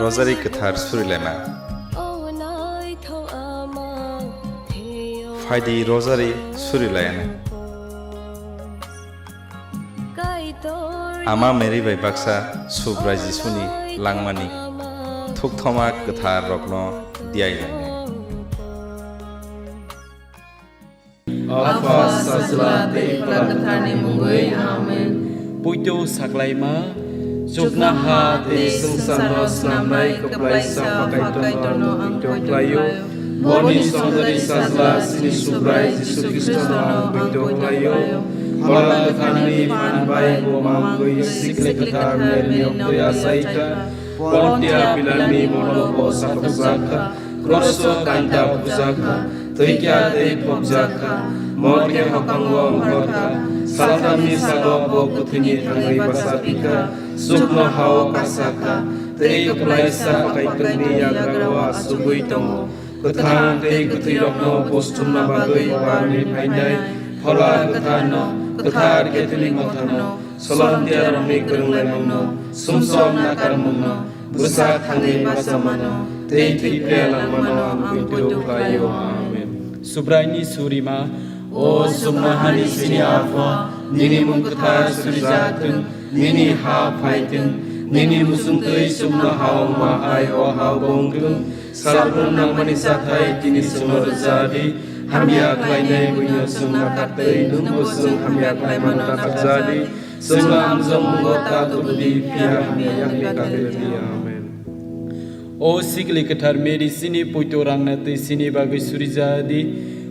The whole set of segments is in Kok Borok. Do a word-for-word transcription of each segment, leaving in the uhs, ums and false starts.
Rosary kwthar surilaima. Phaidi rosary surilaina. Ama Mary bai baksa Subrai Jisuni langmani thukthoma kwthar rokno diai lainai. Apha, Sajla tei Phola Kwtharni mungwi. Amen. Poito saklaima, chuknoha tei swngcharno snamnai kwplaisa Pha Kaitorno ang poito khlaio. Boni songdari Sajla chini Subrai Jisu Khristono ang poito khlaio. Phola Kwtharni phan bai bo mangwi Sikli Kwthar Mary-ni oktwi achaikha. Pontia Pilatni molo bo sakhokjakha. Kroso kanta bujakha, twi kya tei phobjakha, morke hokango ongkhorkha, salthamni salo bo kwthwini thangwi bachapikha, chuknohao kasakha, tei kwplaisa Pha Kaitorni yagrao achugwi tongo. Kwthang tei kwthwirokno buchumna bagwi uarni phainai Phola Kwtharno, kwthar Catholic Motharno, Solomtiarokni kwrwnglaimungno, sumsok nakarmungno, bwsa thangwi bachamano, tei thwi phiya langmano ang poito khlaio. Amen. Subraini surima. O chuknohani chini Apha, nini mung kwthar surijak thung, nini ha phai thung, nini muchungtwi chuknoha wngma hai o hao bo wng thung. Salbrum nangmani chathai tini chwngno rwja di, hamya khlainai buino chwng nakartwi, nwngbo chwng hamya khlaimano nakarja di. Chwngno amjokmungo ta tubu di, phiya hamya yakni kati rw di. Amen. O Sikli Kwthar Mary, chini poito rangna twi chini bagwi surija di.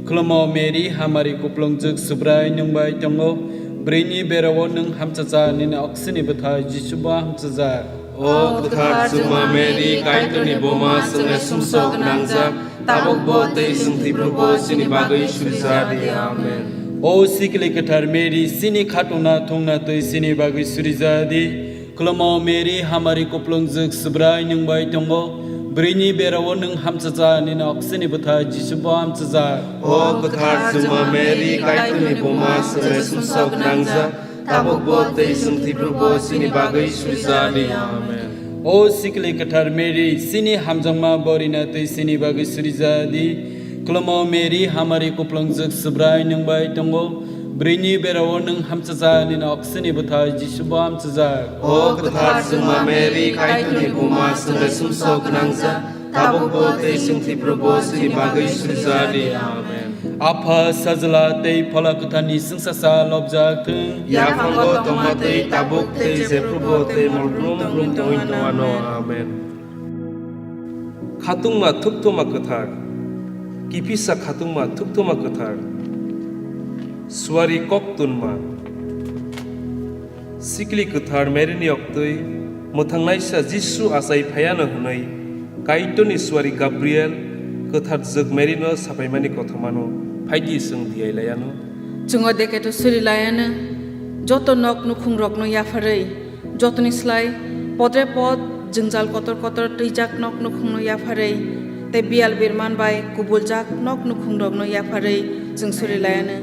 Khulumo Mary, hamari kuplungjwk Subrai nwng bai tongo. Bwrwini berao nwng hamchacha, nini oksini bwthai Jisubo hamchacha. O kwthar chwngma Mary, Kaitorni buma, chwngno sumsok gwnangjak, tabukbo tei chwng thwiphrubo chini bagwi surija di. Amen. O Sikli Kwthar Mary, chini khatungna thungna twi chini bagwi surija di. Khulumo Mary, hamari kuplungjwk Subrai nwng bai tongo. Bwrwini berao nwng hamchacha, nini oksini bwthai Jisubo hamchacha. O kwthar chwngma Mary, Kaitorni buma, chwngno sumsok gwnangjak, tabukbo tei chwng thwiphrubo chini bagwi surija di. Amen. O Sikli Kwthar Mary, chini hamjakma borina twi chini bagwi surija di. Khulumo Mary, hamari kuplungjwk Subrai nwng bai tongo. Bwrwini berao nwng hamchacha, nini oksini bwthai Jisubo hamchacha. O kwthar chwngma Mary, Kaitorni buma, chwngno sumsok gwnangjak, tabukbo tei chwng thwiphrubo chini bagwi surija di. Amen. Apha, Sajla tei Phola Kwtharni chwngsacha lobjak thung. Yaphango tongma twi tabuk tei jephrubo tei mol brum brum tongwi tongwano. Amen. Khatungma thukthoma kwthar, kiphisa khatungma thukthoma kwthar, suari kok tunma. Sikli kwthar Mary ni oktwi mwthangnaisa Jisu achai phaiano hwnwi Kaitorni suari Gabriel kwthar jwk Mary no saphaimani kothomano phaidi chwng diyailaiano. Chwng o dekhe to suri laiano, joto nok nukhung rokno yapharwi, jotoni slai podre pod jwngjal kotor kotor twijak nok nukhungno yapharwi, tei biyal birman bai kubuljak nok nukhung rokno yapharwi chwng suri laiano.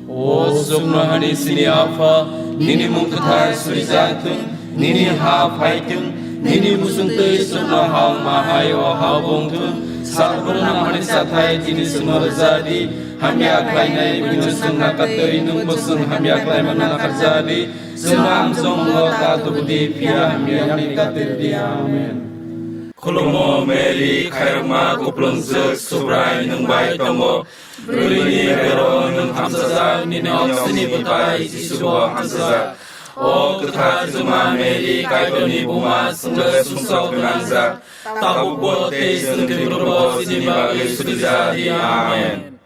O chuknohani chini Apha, nini mung kwthar surijak thung, nini ha phai thung, nini muchungtwi chuknoha wngma hai o ha bo wng thung. Salbrum nangmani chathai tini chwngno rwja di, hamya khlainai buino chwng nakartwi, nwngbo chwng hamya khlaimano nakarja di. Chwngno amjokmungo ta tubu di, phiya hamya yakni kati rw di. Amen. Khulumo Mary, khairokma kuplungjwk Subrai nwng bai tongo. Bwrwini berao nwng hamsajak, nini oksini bwthai Jisubo hamsajak. O kwthar chwngma Mary, Kaitorni buma, chwngno sumsok gwnangjak, tabukbo tei chwng thwiphrubo chini bagwi surija di. Amen.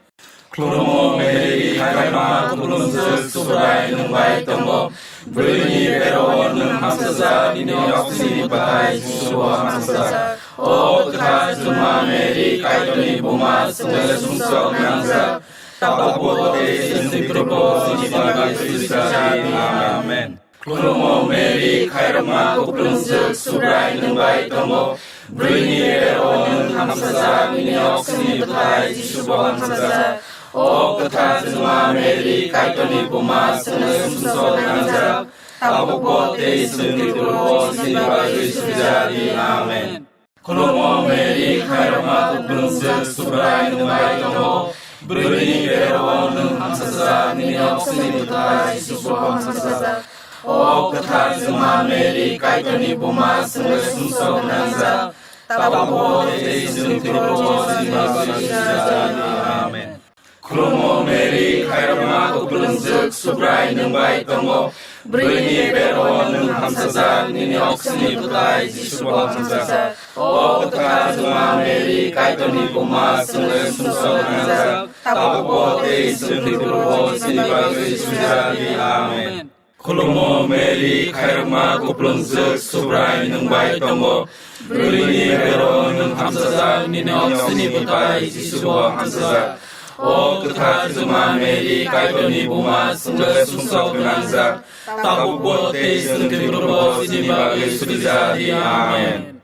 Khulumo Mary, khairokma kuplungjwk Subrai nwng bai tongo. Bwrwini berao nwng hamsajak, nini oksini bwthai Jisubo hamsajak. O kwthar chwngma Mary, Kaitorni buma, chwngno sumsok gwnangjak, tabukbo tei chwng thwiphrubo chini bagwi surija di. Amen. Khulumo Mary, khairokma kuplungjwk Subrai nwng bai tongo. Bwrwini berao nwng hamsajak, nini oksini bwthai Jisubo hamsajak. O kwthar chwngma Mary, Kaitorni buma, chwngno sumsok gwnangjak, tabukbo tei chwng thwiphrubo chini bagwi surija di. Amen. Khulumo Mary, khairokma kuplungjwk, Subrai nwng bai tongo. Bwrwini berao nwng hamsajak, nini oksini bwtai Jisu bo hamsajak. O kwthar Juma Mary, Kaitorni buma, chwngno sumsok gwnangjak, tabukbo tei chwng thwibago chini bagwi sujadi. Amen. Khulumo Mary, khairokma kuplungjwk, Subrai nwng bai tongo. Bwrwini berao nwng hamsajak, nini oksini bwtai Jisu bo hamsajak. O kwthar Juma Mary, Kaitorni buma, chwngno sumsok gwnangjak, tabukbo tei chwng thwibago chini bagwi sujadi. Amen. Khulumo Mary, khairokma kuplungjwk, Subrai nwng bai tongo. Bwrwini berao nwng hamsajak, nini oksini bwtai Jisu bo hamsajak. O kwthar Juma Mary, Kaitorni buma, chwngno sumsok gwnangjak, tabukbo tei chwng thwibago chini bagwi sujadi. Amen.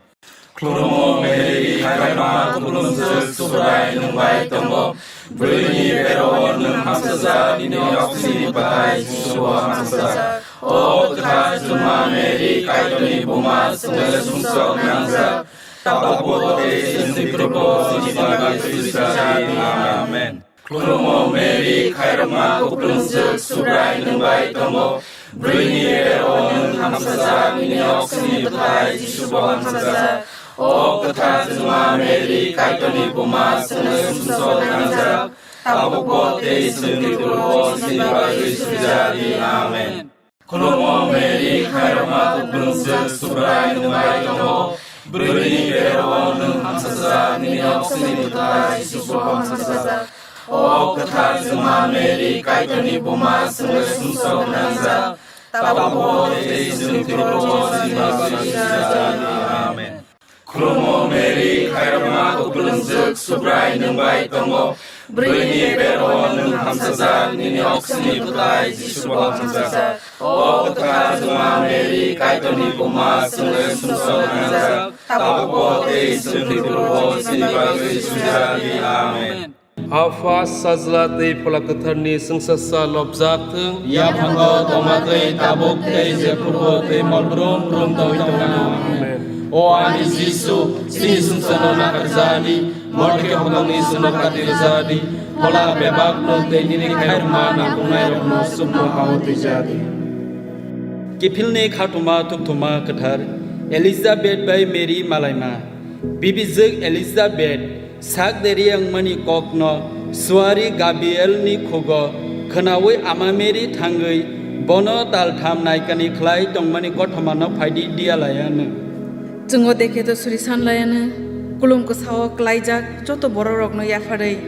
Khulumo Mary, khairokma kuplungjwk, Subrai nwng bai tongo. Bwrwini berao nwng hamsajak, nini oksini bwtai Jisu bo hamsajak. O kwthar Juma Mary, Kaitorni buma, chwngno sumsok gwnangjak, tabukbo tei chwng thwibago chini bagwi sujadi. Amen. Khulumo Mary, khairokma kuplungjwk, Subrai nwng bai tongo. Bwrwini berao nwng hamsajak, nini oksini bwtai Jisu bo hamsajak. O kwthar Juma Mary, Kaitorni buma, chwngno sumsok gwnangjak, tabukbo tei chwng thwibago chini bagwi sujadi. Amen. Khulumo Mary, khairokma kuplungjwk, Subrai nwng bai tongo. Bwrwini berao nwng hamsajak, nini oksini bwtai Jisu bo hamsajak. O kwthar Juma Mary, Kaitorni buma, chwngno sumsok gwnangjak, tabukbo tei chwng thwibago chini bagwi sujadi. Amen. Khulumo Mary, khairokma kuplungjwk, Subrai nwng bai tongo. Bwrwini berao nwng hamsajak, nini oksini bwtai Jisu bo hamsajak. O kwthar Juma Mary, Kaitorni buma, chwngno sumsok gwnangjak, tabukbo tei chwng thwibago chini bagwi sujadi. Amen. Apha, Sajla tei Phola Kwtharni chwngsasa lobjak thung. Yaphango tongma tei tabuk tei jephrubo tei mol brum brum tongwi tongna. Amen. O ani Jisu, chini sumsokno nakarjadi, morke hokongni sumno katirjadi, phola bebakno tei nini khairokma nangkuknairokno sumno hao twijadi. Kiphilni khatuma thukthuma kwthar, Elizabeth bai Mary malaima. Bibijwk Elizabeth sak deri wngmani kokno suari Gabrielni khugo khwnaui ama Mary thangwi bono taltham naikani khlai tongmani kothomano phaidi diya laiya nw. Chwngo dekhe to suri san laiya nw, kulum kwsao klaijak joto bororokno yapharwi.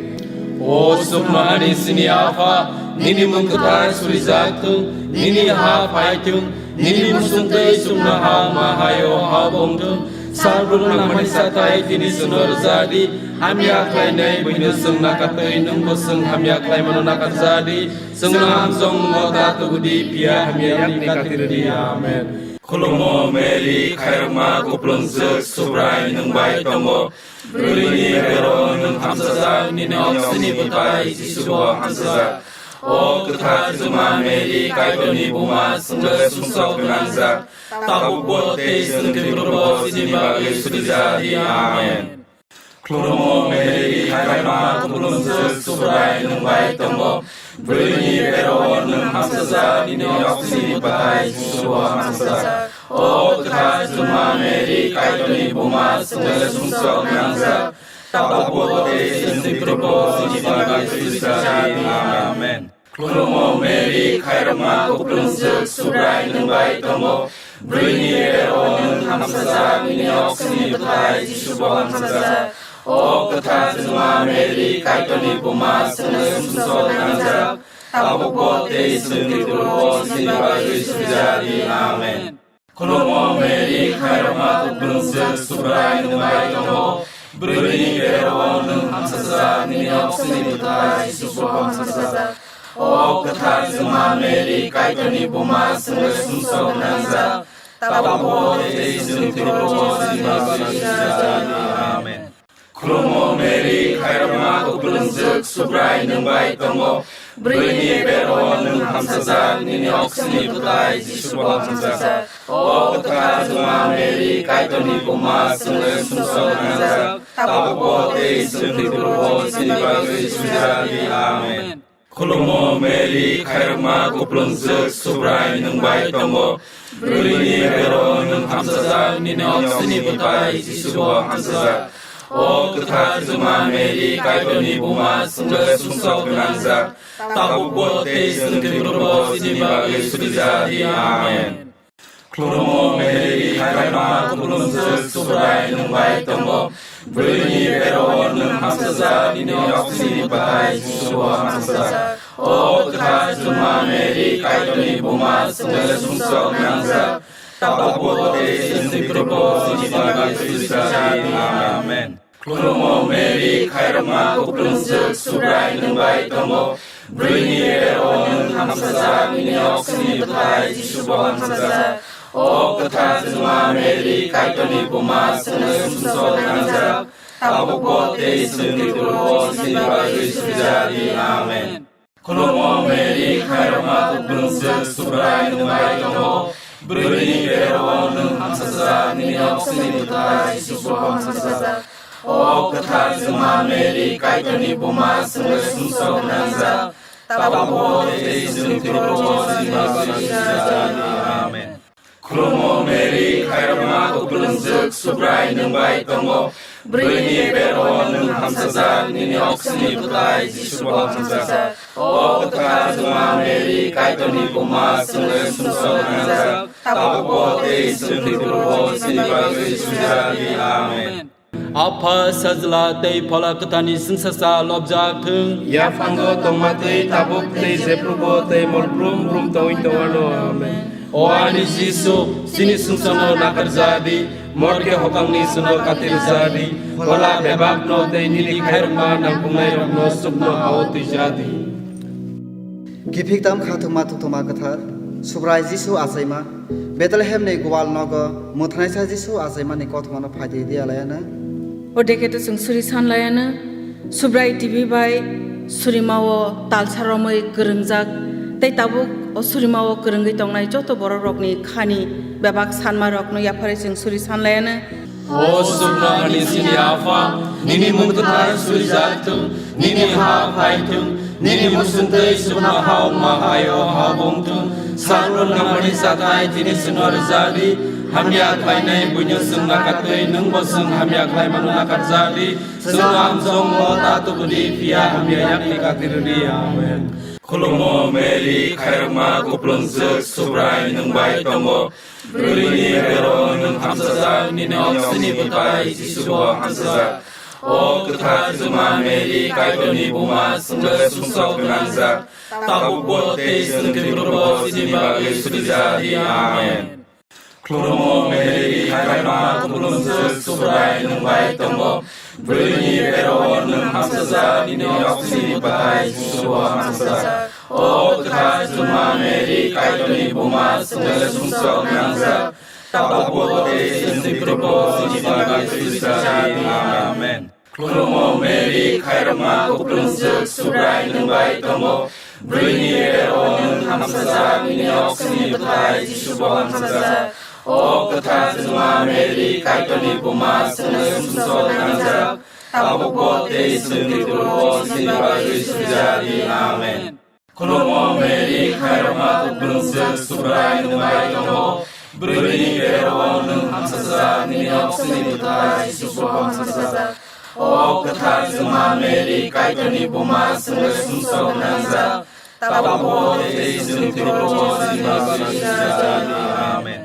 O sukno ani sini Apha, nini mung kwthar surijak thung, nini ha phai thung, nini musung tei sukno ha ma hayo ha bong thung. Sal brum nangmani satai tini chwngno rwja di, hamya khlainai buino chwng nakatwi, nwngbo chwng hamya khlaimano nakarja di. Chwngno hamjokmungo ta tubu di, phiya hamya yakni kati rw di. Amen. Khulumo Mary, khairokma kuplungjwk, Subrai nwng bai tongo. Bwrwini berao nwng hamsajak, nini oksini bwtai Jisu bo hamsajak. O kwthar Juma Mary, Kaitorni buma, chwngno sumsok gwnangjak, tabukbo tei chwng thwiphrubo chini bagwi suri ja di. Amen. Khulumo Mary, khairokma kuplungjwk, Subrai nwng bai tongo. Bwrwini berao nwng hamsajak, nini oksini bwtai Jisu bo hamsajak. O kwthar Juma Mary, Kaitorni buma, chwngno sumsok gwnangjak, tabukbo tei chwng thwiphrubo chini bagwi suri ja di. Amen. Khulumo Mary, khairokma kuplungjwk, Subrai nwng bai tongo. Bwrwini berao nwng hamsajak, nini oksini bwthai Jisu bo hamsajak. O kwthar Juma Mary, Kaitorni buma, chwngno sumsok gwnangjak, tabukbo tei chwng thwiphrubo chini bagwi suri ja di. Amen. Khulumo Mary, khairokma kuplungjwk, Subrai nwng bai tongo. Bwrwini berao nwng hamsajak, nini oksini bwthai Jisu bo hamsajak. O kwthar Juma Mary, Kaitorni buma, chwngno sumsok gwnangjak, tabukbo tei chwng thwiphrubo chini bagwi suri ja di. Amen. Khulumo Mary, khairokma kuplungjwk, Subrai nwng bai tongo. Bwrwini bero nwng hamsajak, nini oksini bwtai Jisu bo hamsajak. O kwthar Juma Mary, Kaitorni buma, chwngno sumsok nangjak, tabukbo tei chwng thwi phuru bo chini bagwi sujadi. Amen. Khulumo Mary, khairokma kuplungjwk, Subrai nwng bai tongo. Bwrwini bero nwng hamsajak, nini oksini bwtai Jisu bo hamsajak. O kwthar Juma Mary, Kaitorni buma, chwngno sumsok nangjak, tabukbo tei chwng thwi phuru bo chini bagwi sujadi. Amen. Khulumo Mary, khairokma kuplungjwk, Subrai nwng bai tongo. Bwrwini bero nwng hamsajak, nini oksini bwtai Jisu bo hamsajak. O kwthar Juma Mary, Kaitorni buma, chwngno sumsok nangjak, tabukbo tei chwng thwi phuru bo chini bagwi sujadi. Amen. Khulumo Mary, khairokma kuplungjwk, Subrai nwng bai tongo. Bwrwini bero nwng hamsajak, nini oksini bwtai Jisu bo hamsajak. O kwthar Juma Mary, Kaitorni buma, chwngno sumsok nangjak, tabukbo tei chwng thwi phuru bo chini bagwi sujadi. Amen. Khulumo Mary, khairokma kuplungjwk, Subrai nwng bai tongo. Bwrwini bero nwng hamsajak, nini oksini bwtai Jisu bo hamsajak. O kwthar Juma Mary, Kaitorni buma, chwngno sumsok nangjak, tabukbo tei chwng thwi phuru bo chini bagwi sujadi. Amen. Khulumo Mary, khairokma kuplungjwk, Subrai nwng bai tongo. Bwrwini bero nwng hamsajak, nini oksini bwtai Jisu bo hamsajak. O kwthar Juma Mary, Kaitorni buma, chwngno sumsok nangjak, tabukbo tei chwng thwi phuru bo chini bagwi sujadi. Amen. Apha, Sajla tei Phola Kwtharni chwngsacha lobjak thung. Yaphango tongma tei tabuk tei jephrubo tei mol brum brum tongwi tongwano. Amen. O ani Jisu, chini sumsokno nakarjadi, morke hokangni sino katirjadi, phola bebakno tei nini khairokma nangkuknairokno chukno hao twijadi. Kiphiktam khathwkma thuktwma kwthar, Subrai Jisu achaima, Bethlehemni gwal nogo mwthanaisa Jisu achaimani kothomano phaidi diya layana. O dekhe to chwng suri san layana, Subrai T V bai surimao talsa romwi kwrwngjak, tei tabuk o surimao kwrwngwi tongnai joto borok rokni khani bebak sanma rokno yapharwi chwng suri san layana. O sukno ani chini Apha, nini mung kwthar surijak thung, nini ha phai thung, nini muchung twi chukno ha wngma hai o ha bo wng thung. Sakno nangmani chathai tini chwngno rwjadi, hamya khlainai buino chwng nakatwi, nwngbo chwng hamya khlaimano nakarjadi. Chwngno amchongno ta tubudi, phiya hamya yakni katirwdi. Amen. Khulumo Mary, khairokma kuplungjwk, Subrai nwng bai tongo. Bwrwini bero nwng hamsajak, nini oksini bwtai Jisu bo hamsajak. O kwthar Juma Mary, Kaitorni buma, chwngno sumsok gwnangjak, tabukbo tei chwng thwi phuru bo chini bagwi surijadi. Amen. Khulumo Mary, khairokma kuplungjwk, Subrai nwng bai tongo. Bwrwini bero nwng hamsajak, nini oksini bwtai Jisu bo hamsajak. O kwthar Juma Mary, Kaitorni buma, chwngno sumsok nangjak, tabukbo tei chwng thwi phuru bo chini bagwi surijadi. Amen. Khulumo Mary, khairokma kuplungjwk, Subrai nwng bai tongo. Bwrwini bero nwng hamsajak, nini oksini bwtai Jisu bo hamsajak. O kwthar Juma Mary, Kaitorni buma, chwngno sumsok nangjak, tabukbo tei chwng thwi phuru bo chini bagwi surijadi. Amen. Khulumo Mary, khairokma kuplungjwk, Subrai nwng bai tongo. Bwrwini bero nwng hamsajak, nini oksini bwtai Jisu bo hamsajak. O kwthar Juma Mary, Kaitorni buma, chwngno sumsok nangjak, tabukbo tei chwng thwi phuru bo chini bagwi surijadi. Amen.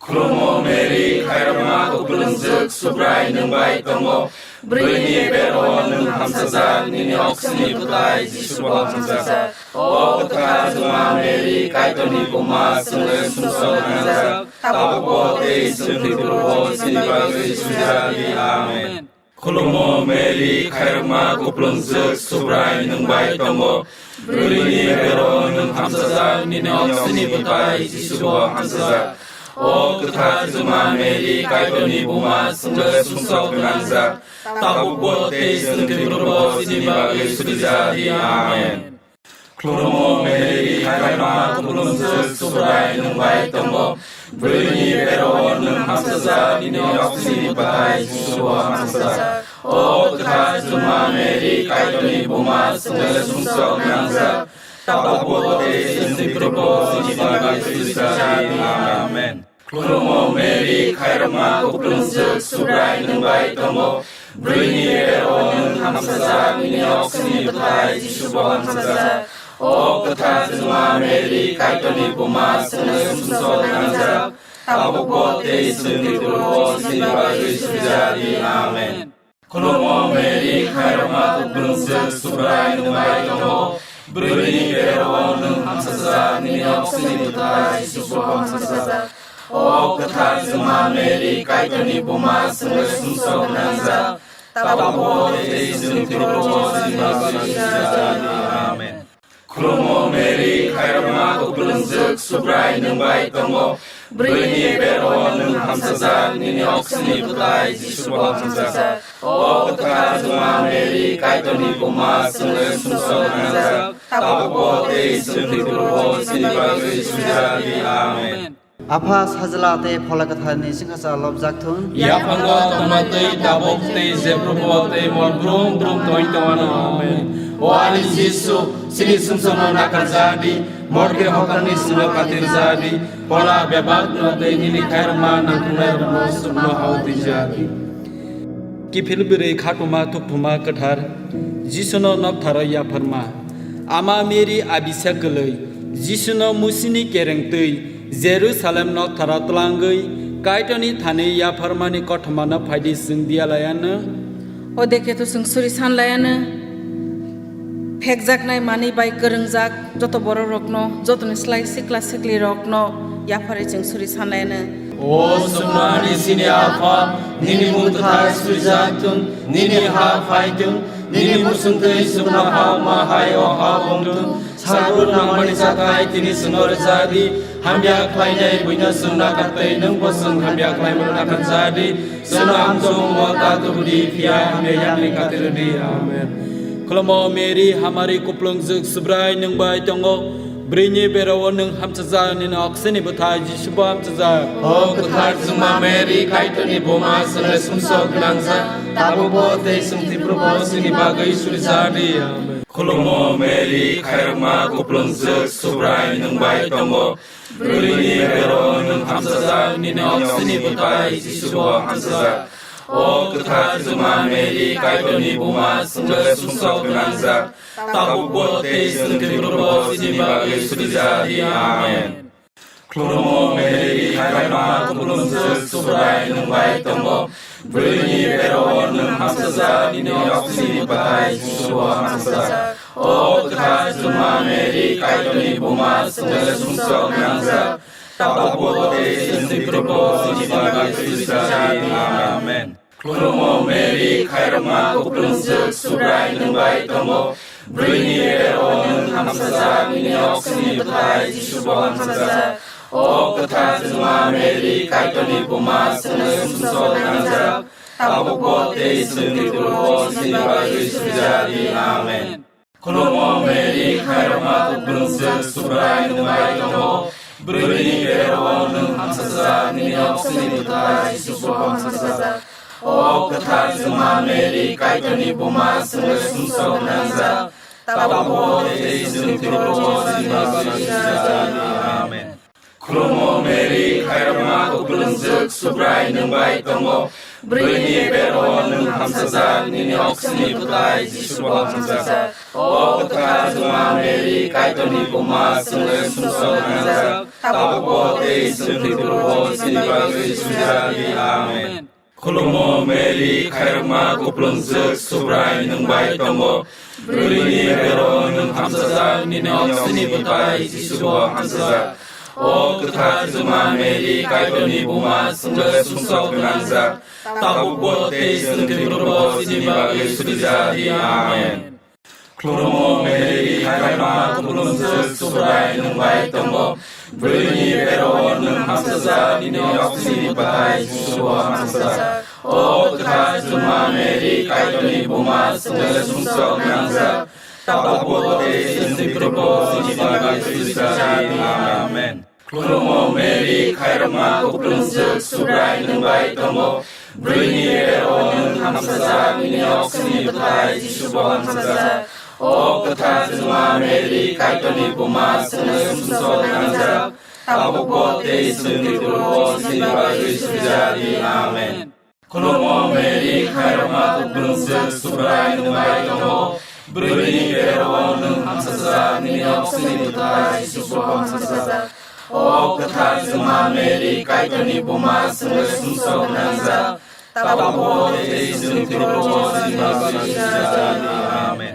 Khulumo Mary, khairokma kuplungjwk, Subrai nwng bai tongo. Bwrwini bero nwng hamsajak, nini oksini bwtai Jisu bo hamsajak. O kwthar Juma Mary, Kaitorni buma, chwngno sumsok nangjak, tabukbo tei chwng thwi phuru bo chini bagwi surijadi. Amen. Khulumo Mary, khairokma kuplungjwk, Subrai nwng bai tongo. Bwrwini bero nwng hamsajak, nini oksini bwtai Jisu bo hamsajak. O kwthar Juma Mary, Kaitorni buma, chwngno sumsok gwnangjak, tabukbo tei chwng thwi phuru bo chini bagwi surijadi. Amen. Khulumo Mary, khairokma kuplungjwk, Subrai nwng bai tongo. Bwrwini bero-o nwng hamsajak, nini oksini bwthai Jisu bo hamsajak. O kwthar chwngma Mary, Kaitorni buma, chwngno sumsok nangjak. Tabukbo tei chwngni phuru bo chini bagwi sujak di. Amen. Khulumo Mary, khairokma kuplungjwk, Subrai nwng bai tongo. Bwrwini bero-o nwng hamsajak, nini oksini bwthai Jisu bo hamsajak. O kwthar chwngma Mary, Kaitorni buma, chwngno sumsok nangjak. Tabukbo tei chwngni phuru bo chini bagwi sujak di. Amen. Khulumo Mary, khairokma kuplungjwk, Subrai nwng bai tongo. Bwrwini bero-o nwng hamsajak, nini oksini bwthai Jisu bo hamsajak. O kwthar chwngma Mary, Kaitorni buma, chwngno sumsok nangjak. Tabukbo tei chwngni phuru bo chini bagwi sujak di. Amen. Khulumo Mary, khairokma kuplungjwk, Subrai nwng bai tongo. Bwrwini bero-o nwng hamsajak, nini oksini bwthai Jisu bo hamsajak. O kwthar chwngma Mary, Kaitorni buma, chwngno sumsok nangjak. Tabukbo tei chwngni phuru bo chini bagwi sujak di. Amen. Apha, Sajla tei Phola Kwtharni chwngsacha lobjak thung. Yaphango tongma twi tabuk tei jephrubo tei mol brum brum tongwi tongmano. Amen. O ani Jisu, chini sumsokno nakarjak di, morke hokarni sino katirjak di, phola bebakno tei nini khairokma nangkuknairokno chukno hao twijak di. Kiphil bwrwi khatuma thukthuma kwthar, Jisuno noktharo yapharma. Ama Mary abisa kwlwi, Jisuno musini kereng twi, Jerusalem noktharo tlangwi, Kaitorni thani yapharmani kothomano phaidi chwng diya layano. O dekhe to chwng suri san layano. Phekjaknai manwi bai kwrwngjak joto bororokno, jotoni slai sikla siklirokno yapharwi chwng suri sanlaino. O chwngno ani chini Apha, nini mung kwthar suijak thung, nini ha phai thung, nini muchungtwi chwngno ha ma hai o ha wng thung. Salbrum nangmani chakhai tini chwngno rwjak di, hamya khlainai buino chwng nakartwi, nwngbo chwng hamya khlaimano nakarjak di. Chwngno amjokmungo ta tubu di, phiya hamya yakni kati rw di. Amen. Khulumo Mary, hamari kuplungjwk, Subrai nwng bai tongo. Bwrwini bero-o nwng hamchajak, nini oksini bwthai Jisu bo hamchajak. O kwthar chwngma Mary, Kaitorni buma, chwngno sumsok gwnangjak, tabukbo tei chwng thwiphurubo chini bagwi surijak di. Amen. Khulumo Mary, khairokma kuplungjwk, Subrai nwng bai tongo. Bwrwini bero-o nwng hamchajak, nini oksini bwthai Jisu bo hamchajak. O kwthar chwngma Mary, Kaitorni buma, chwngno sumsok gwnangjak, tabukbo tei chwng thwiphurubo chini bagwi surijak di. Amen. Khulumo Mary, khairokma kuplungjwk, Subrai nwng bai tongo. Bwrwini bero-o nwng hamchajak, nini oksini bwthai Jisu bo hamchajak. O kwthar chwngma Mary, Kaitorni buma, chwngno sumsok gwnangjak, tabukbo tei chwng thwiphurubo chini bagwi surijak di. Amen. Khulumo Mary, khairokma kuplungjwk, Subrai nwng bai tongo. Bwrwini bero-o nwng hamchajak, nini oksini bwthai Jisu bo hamchajak. O kwthar chwngma Mary, Kaitorni buma, chwngno sumsok gwnangjak, tabukbo tei chwng thwiphurubo chini bagwi surijak di. Amen. Khulumo Mary, khairokma kuplungjwk, Subrai nwng bai tongo. Bwrwini bero-o nwng hamchajak, nini oksini bwthai Jisu bo hamchajak. O kwthar chwngma Mary, Kaitorni buma, chwngno sumsok gwnangjak, tabukbo tei chwng thwiphurubo chini bagwi surijak di. Amen. Khulumo Mary, khairokma kuplungjwk, Subrai nwng bai tongo. Bwrwini bero-o nwng hamchajak, nini oksini bwthai Jisu bo hamchajak. O kwthar chwngma Mary, Kaitorni buma, chwngno sumsok gwnangjak, tabukbo tei chwng thwiphurubo chini bagwi surijak di. Amen. Khulumo Mary, khairokma kuplungjwk, Subrai nwng bai tongo. Bwrwini bero-o nwng hamchajak, nini oksini bwthai Jisu bo hamchajak. O kwthar chwngma Mary, Kaitorni buma, chwngno sumsok gwnangjak, tabukbo tei chwng thwiphurubo chini bagwi surijak di. Amen. Khulumo Mary, khairokma kuplungjwk, Subrai nwng bai tongo. Bwrwini bero-o nwng hamchajak, nini oksini bwthai Jisu bo hamchajak. O kwthar chwngma Mary, Kaitorni buma, chwngno sumsok gwnangjak, Tabukbo tei chwng thwiphurubo chini bagwi sujadi. Amen. Khulumo Mary, khairokma kuplungjwk, Subrai nwng bai tongo. Bwrwini bero nwng hamsajak, nini oksini bwthai Jisu bo hamsajak. O kwthar Juma Mary, Kaitorni buma, chwngno sumsok nangjak. Tabukbo tei chwng thwiphurubo chini bagwi sujadi. Amen. Khulumo Mary, khairokma kuplungjwk, Subrai nwng bai tongo. Bwrwini bero nwng hamsajak, nini oksini bwthai Jisu bo hamsajak. O kwthar Juma Mary, Kaitorni buma, chwngno sumsok nangjak. Tabukbo tei chwng thwiphurubo chini bagwi sujadi. Amen.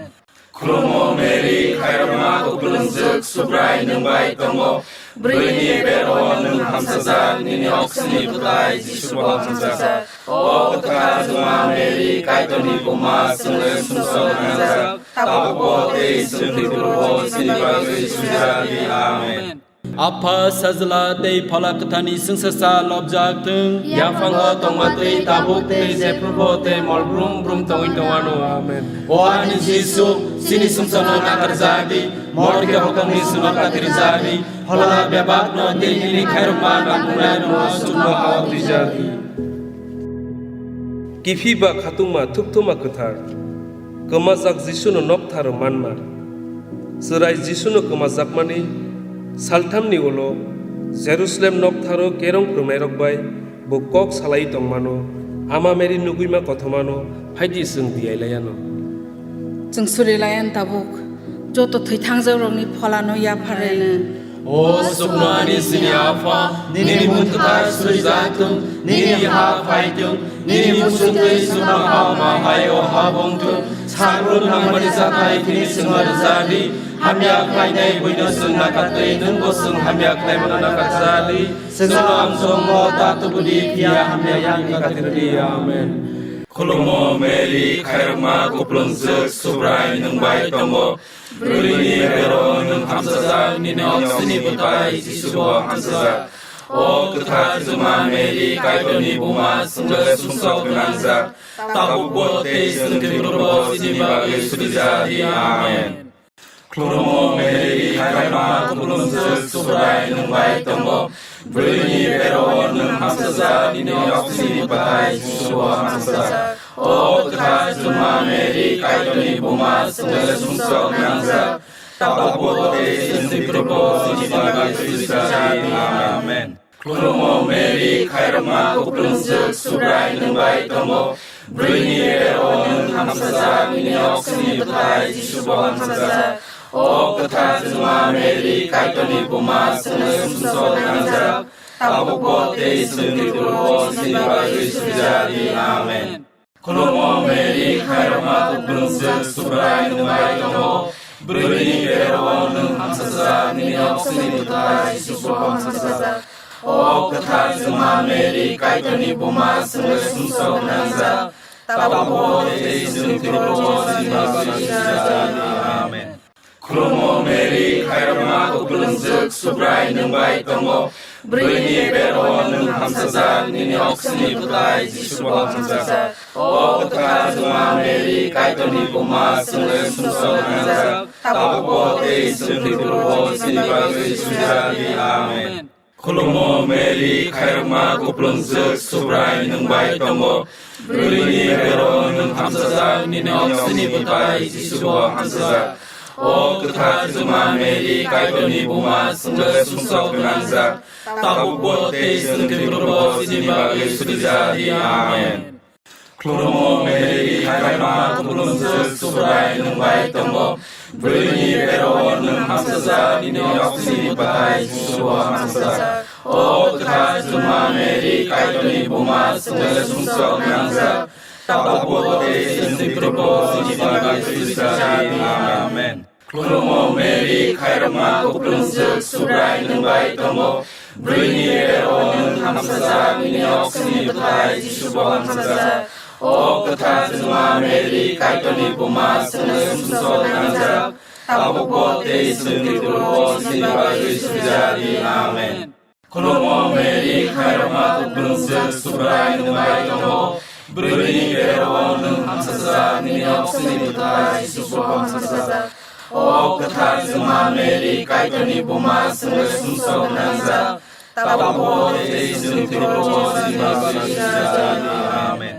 Khulumo Mary, khairokma kuplungjwk, Subrai nwng bai tongo. Bwrwini bero nwng hamsajak, nini oksini bwthai Jisu bo hamsajak. O kwthar Juma Mary, Kaitorni buma, chwngno sumsok nangjak. Tabukbo tei chwng thwiphurubo chini bagwi sujadi. Amen. Apha, Sajla tei Phola Kwtharni chwngsacha lobjak thung. Yaphango tongma twi tabuk tei jephrubo tei mol brum brum tongwi tongwano. Amen. O ani Jisu, chini sumsokno nakarjak di, morke hokongni swngo katirjak di, phola bebakno tei nini khairokma nangkuknairokno chukno hao twijak di. Kiphilba khatungma thukthuma kwthar, kwmajak Jisuno noktharo manma. Chwrai Jisuno kwmajakmani salthamni ulo Jerusalem noktharo kerong phwrwngnairok bai bo kok salai tongmano, Ama Mary nugwima kothomano phaidi chwng tiyai laiano. Chwng suri laian tabuk, joto thwithangjakrokni pholano yapharwi. O sukno ani chini Apha, nini mung kwthar surijak thung, nini ha phai thung, nini muchungtwi chwngno ha ma hai o ha bong thung. Sakrung nangmani jathai tini chwngno rwjak di, hamya khlainai buino chwng nakatwi, nwngbo chwng hamya khlaimano nakatjak di. Chwngno ang chwngno ta tubudi, phiya hamya yakni katirdi. Amen. Khulumo Mary, khairokma kuplungjwk, Subrai nwng bai tongo. Bwrwini bero nwng hamsajak, nini oksini bwthai Jisu bo hamsajak. O kwthar Juma Mary, Kaitorni buma, chwngno sumsok gwnangjak. Tabukbo tei chwng thwiphurubo chini bagwi sujadi. Amen. Khulumo Mary, khairokma kuplungjwk, Subrai nwng bai tongo. Bwrwini bero nwng hamsajak, nini oksini bwthai Jisu bo hamsajak. O kwthar Juma Mary, Kaitorni buma, chwngno sumsok nangjak. Tabukbo tei chwng thwiphurubo chini bagwi sujadi. Amen. Khulumo Mary, khairokma kuplungjwk, Subrai nwng bai tongo. Bwrwini bero nwng hamsajak, nini oksini bwthai Jisu bo hamsajak. O kwthar Juma Mary, Kaitorni buma, chwngno sumsok nangjak. Tabukbo tei chwng thwiphurubo chini bagwi sujadi. Amen. Khulumo Mary, khairokma kuplungjwk, Subrai nwng bai tongo. Bwrwini bero nwng hamsajak, nini oksini bwthai Jisu bo hamsajak. O kwthar Juma Mary, Kaitorni buma, chwngno sumsok nangjak. Tabukbo tei chwng thwiphurubo chini bagwi sujadi. Amen. Khulumo Mary, khairokma kuplungjwk, Subrai nwng bai tongo. Bwrwini bero nwng hamsajak, nini oksini bwthai Jisu bo hamsajak. O kwthar Juma Mary, Kaitorni buma, chwngno sumsok nangjak. Tabukbo tei chwng thwiphurubo chini bagwi sujadi. Amen. Khulumo Mary, khairokma kuplungjwk, Subrai nwng bai tongo. Bwrwini bero nwng hamsajak, nini oksini bwthai Jisu bo hamsajak. O kwthar Juma Mary, Kaitorni buma, chwngno sumsok gwnangjak. Tabukbo tei chwng thwiphurubo chini bagwi sujadi. Amen. Khulumo Mary, khairokma kuplungjwk, Subrai nwng bai tongo. Bwrwini bero nwng hamsajak, nini oksini bwthai Jisu bo hamsajak. O kwthar Juma Mary, Kaitorni buma, chwngno sumsok nangjak. Tabukbo tei chwng thwiphurubo chini bagwi sujadi. Amen. Khulumo Mary, khairokma kuplungjwk, Subrai nwng bai tongo. Bwrwini bero nwng hamsajak, nini oksini bwthai Jisu bo hamsajak. O kwthar Juma Mary, Kaitorni buma, chwngno sumsok nangjak. Tabukbo tei chwng thwiphurubo chini bagwi sujadi. Amen. Khulumo Mary, khairokma kuplungjwk, Subrai nwng bai tongo. Bwrwini bero nwng hamsajak, nini oksini bwthai Jisu bo hamsajak. O kwthar Juma Mary, Kaitorni buma, chwngno sumsok nangjak, tabukbo tei chwng thwibago chini bagwi sujadi. Amen.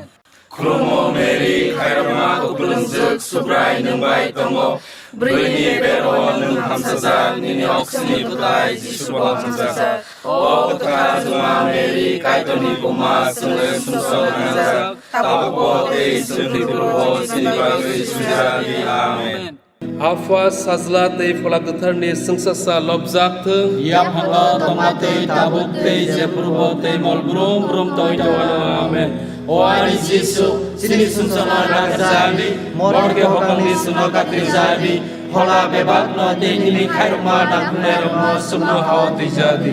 Khulumo Mary, khairokma kupulungjwk, Subrai nwng bai tongo. Bwrwini bero nwng hamsajak, nini oksini bwtai Jisubo hamsajak. O kwthar Juma Mary, Kaitorni buma, chwngno sumsok nangjak, tabukbo tei chwng thwibago chini bagwi sujadi. Amen. Apha, Sajla tei Phola Kwtharni chwngsasa lobjak thung. Yaphango tongma tei tabuk tei jephrubo tei mol brum brum tongwi tongwano. Amen. O ani Jisu, chini sumsokno nakarjadi, morokhe hokangni chwngno katirjadi, phola bebakno tei nini khairokma nangkuknairokno chwngno hao twijadi.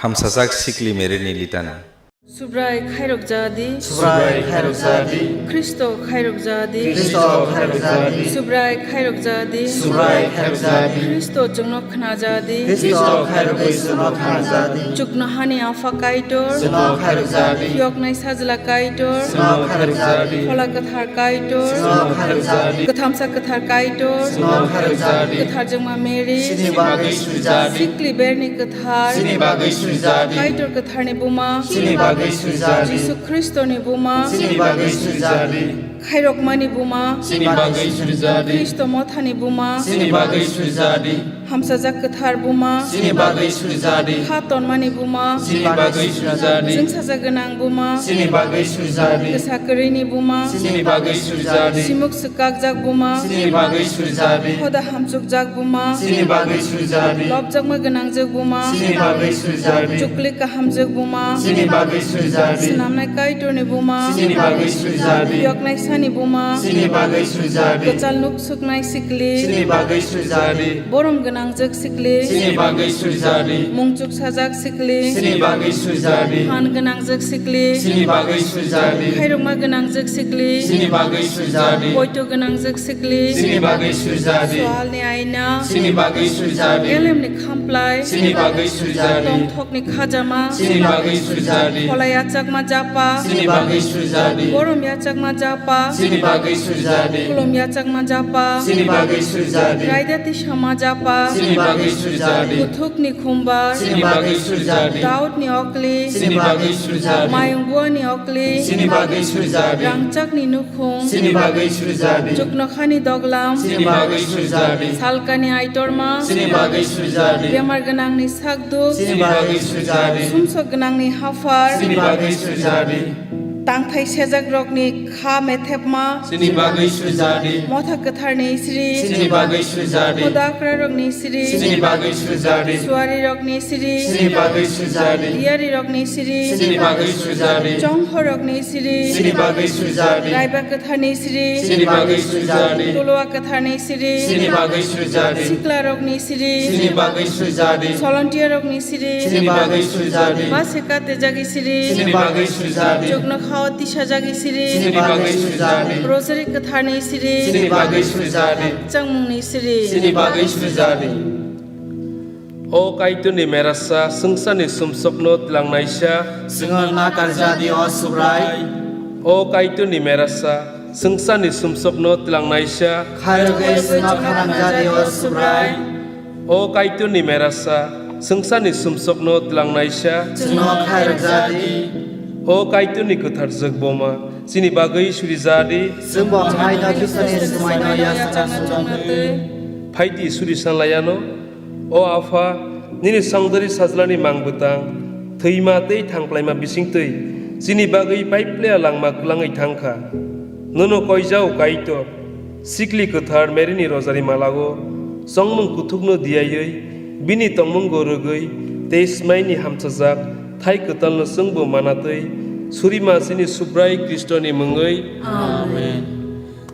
Hamsajak Sikli Mary ni litani. Subrai khairok jadi. Subrai khairok jadi. Khristo khairok jadi. Khristo khairok jadi. Subrai khairok jadi. Subrai khairok jadi. Khristo chwngno khna jadi. Khristo khairok bai chwngno khna jadi. Chuknohani Apha Kaitor. Chwngno khairok jadi. Phiyoknai Sajla Kaitor. Chwngno khairok jadi. Phola Kwthar Kaitor. Chwngno khairok jadi. Kwthamsa Kwthar Kaitor. Chwngno khairok jadi. Kwthar Jwngma Mary. Chini bagwi sujadi. Sikli Berni Kwthar. Chini bagwi sujadi. Kaitor Kwtharni buma. Chini bagwi sujadi. Jisu Khristoni buma. Chini bagwi sujadi. Khairokmani buma. Chini bagwi sujadi. Khristo mothani buma. Chini bagwi sujadi. Hamsajak Kwthar buma. Chini bagwi sujadi. Kha tonmani buma. Chini bagwi sujadi. Chwngsajak gwnang buma. Chini bagwi sujadi. Kwsa kwrwini buma. Chini bagwi sujadi. Simuk swkakjak buma. Chini bagwi sujadi. Hoda hamchukjak buma. Chini bagwi sujadi. Lobjakma gwnangjwk buma. Chini bagwi sujadi. Chuklik kahamjwk buma. Chini bagwi sujadi. Snamnai Kaitorni buma. Chini bagwi sujadi. Phiyoknai Sani buma. Chini bagwi sujadi. Kwchal nuk suknai sikli. Chini bagwi sujadi. Borom gwnangjwk sikli. Chini bagwi sujadi. Mungchuk sajak sikli. Chini bagwi sujadi. Phan gwnangjwk sikli. Chini bagwi sujadi. Khairokma gwnangjwk sikli. Chini bagwi sujadi. Poito gwnangjwk sikli. Chini bagwi sujadi. Swalni aina. Chini bagwi sujadi. Elemni khamplai. Chini bagwi sujadi. Tongthokni khajama. Chini bagwi sujadi. Phola yachakma japa. Chini bagwi sujadi. Borom yachakma japa. Chini bagwi sujadi. Khulum yachakma japa. Chini bagwi sujadi. Raida tisama japa. Chini bagwi sujadi. Kuthukni khumbar. Chini bagwi sujadi. Daudni okli. Chini bagwi sujadi. Mayung buani okli. Chini bagwi sujadi. Rangchakni nukhung. Chini bagwi sujadi. Chuknokhani doglam. Chini bagwi sujadi. Salkani aitorma. Chini bagwi sujadi. Bemar gwnangni sakduk. Chini bagwi sujadi. Sumsok gwnangni haphar. Chini bagwi sujadi. Tangthai sejak rokni kha methepma. Chini bagwi sujadi. Motha kwtharni sri. Chini bagwi sujadi. Hodakra rokni sri. Chini bagwi sujadi. Suari rokni sri. Chini bagwi sujadi. Diyari rokni sri. Chini bagwi sujadi. Chongho rokni sri. Chini bagwi sujadi. Raiba kwtharni sri. Chini bagwi sujadi. Tolowa kwtharni sri. Chini bagwi sujadi. Sikla rokni sri. Chini bagwi sujadi. Solontia rokni sri. Chini bagwi sujadi. Base katejagi sri. Chini bagwi sujadi. Chuknokhao tisajagi sri. Chini bagwi sujadi. Rosary kwtharni sri. Chini bagwi sujadi. Changmungni sri. Chini bagwi sujadi. O Kaitorni merasa, swngcharni sumsokno twlangnaisa. Chwngno nakarjadi, o Subrai. O Kaitorni merasa, swngcharni sumsokno twlangnaisa. Khairogwi chwngno khanangjadi, o Subrai. O Kaitorni merasa, swngcharni sumsokno twlangnaisa. Chwngno khairokjadi. O Kaitorni kwthar jwk boma, chini bagwi surijadi. Chwngbo haino Khristoni swmaino yachakna swngcharnatwi. Phaidi suri sanlayano. O Apha, nini songdari sajlani mang bwtang, thwima tei thangplaima bisingtwi chini bagwi paiplaya langma kwlangwi thangkha. Nono koijao Kaitor, sikli kwthar Maryni rosary malao chongmung kuthukno diyaiwi, bini tongmungo rwgwi tei smaini hamchajak thai kwtalno chwngbo manatwi, surima chini Subrai Khristoni mungwi. Amen.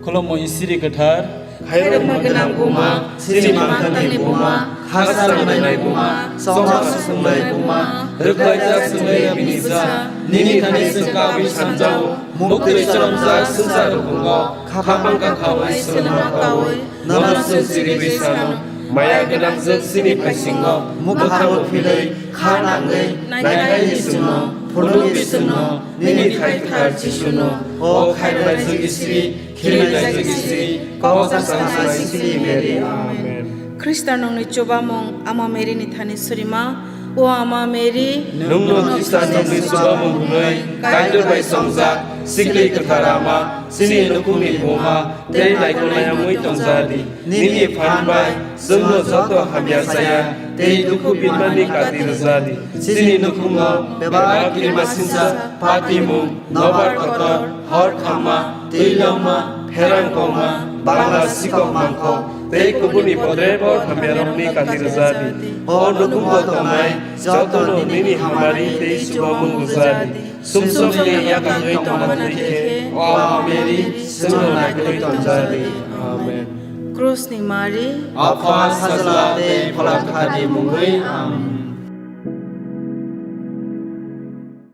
Khulumo Isiri kwthar. Khairokma gwnang buma, chini mangthangni buma, ha sangnai buma, chongma susungnai buma, rwkhlaijak chwngwi bini bwsa, nini thani chwng kabwi sanjao, muktwi choromjak swngchar rukungo, khapang kakhawi swlwngma kawi, nono chwng chirigwi sano, maya gwnangjwk chini phaisingo, mwkhango philwi, kha nangwi, naikhaini chwngno. Phunukdi chwngno nini thai thar Jisuno, o khairoknaijwk Isri, khirinaijwk Isri, kok sanai Isri Mary. Amen. Khristo nungni chubamung Ama Mary ni thani surima, o Ama Mary, nwngno Khristo nungni chubamung hwnwi Kaitor bai chongjak, sikli kwthar Ama, chini nukhungni buma, tei naikolnai wngwi tongjadi. Nini phan bai chwngno joto hamya chaya tei dukhu binmani kati rwjadi. Chini nukhungo bebak kirima sinsa, patimung, nobar kotor, hor khamma, twi longma, pherang kongma, bangla sikok mangkok, tei kubuni podrepot hamyarokni kati rwjadi. O nukhungo tongnai jotono nini hamari tei chubamung rwjadi. Sumsokni yakangwi tongmani khe, o Ama Mary, chwngno naikolwi tongjadi. Amen. Krusni Mari. Apha, Sajla tei Phola Kthar ni mungwi. Amen.